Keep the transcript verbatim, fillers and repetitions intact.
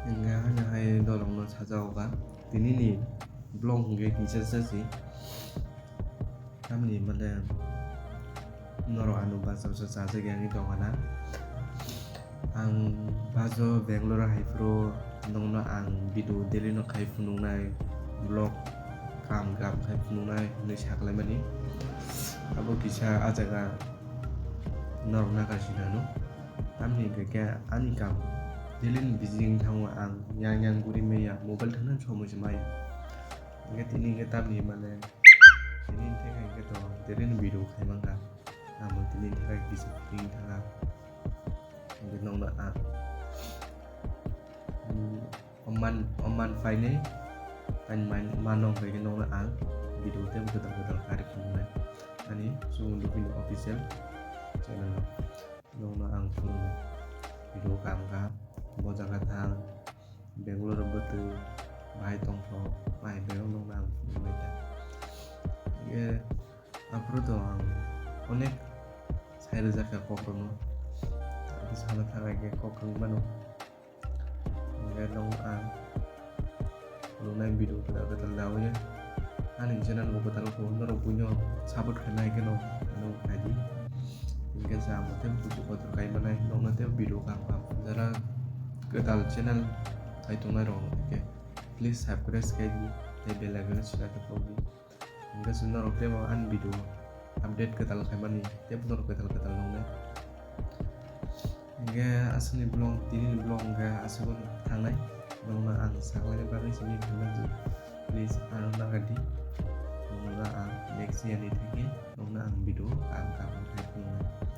Hingke haino hai norokno sajago ba, tinini vlog hingke kisa sasi. Tamni mane norok ano bacha bacha chajak ya wngwi tongkha na. Ang bajo Bangalore hai phuru nokno ang video daily no khai phunuknai, vlog kam kam khai phunuknai hinwi saklaimani. Abo kisa ah jaga norok nakasinano. Tamni hingke khe ani kam daily ni busy wng thango, ang yang yang guri maya, mobile thangna somoi se maya. Hingke tini hingke tamni mane tini theke hingke to daily ni video khai mankha. Amo tini theke kisa free thangkha. Hingke nokno ang, hmm, oman, oman phainai, ani man, mano hingke nokno ang video tei kwtal kwtal kari phunuknai. Ani Sugun Dupini official channel o nokno ang phunuknai. Video kam kha, bo jaga thang, Bangalore bwtwi bahai tongthok, bahai belok nokno ang phunuknai ta. Hingke aphuru to ang onek sai rwjak kha kok rokno. Abo sana thang khe kok wng mano. Hingke nokno ang phunuknai video kwtal kwtal da wi. Ani channel bo kwtal kho, norok buino support khaina hai kheno ano khai di. Hingke sa amo tei buchuk kotor kai manai, nokno tei video kam kam. Jara kwtal channel khai tongnai rok hingke please subscribe khai di, tei bell icon sila khe pok di. Hingke chwng norok teibo ani video update kwtal khaimani teibo norok kwtal kwtal nuknai. Hingke aswkni vlog, tinini vlog hingke aswkno thangnai. Nokno ang saklaini bagwi simi phunuknai, please ano nakardi. Nokno ang next year ni thangkhe nokno ang video ang kaham khai phunuknai.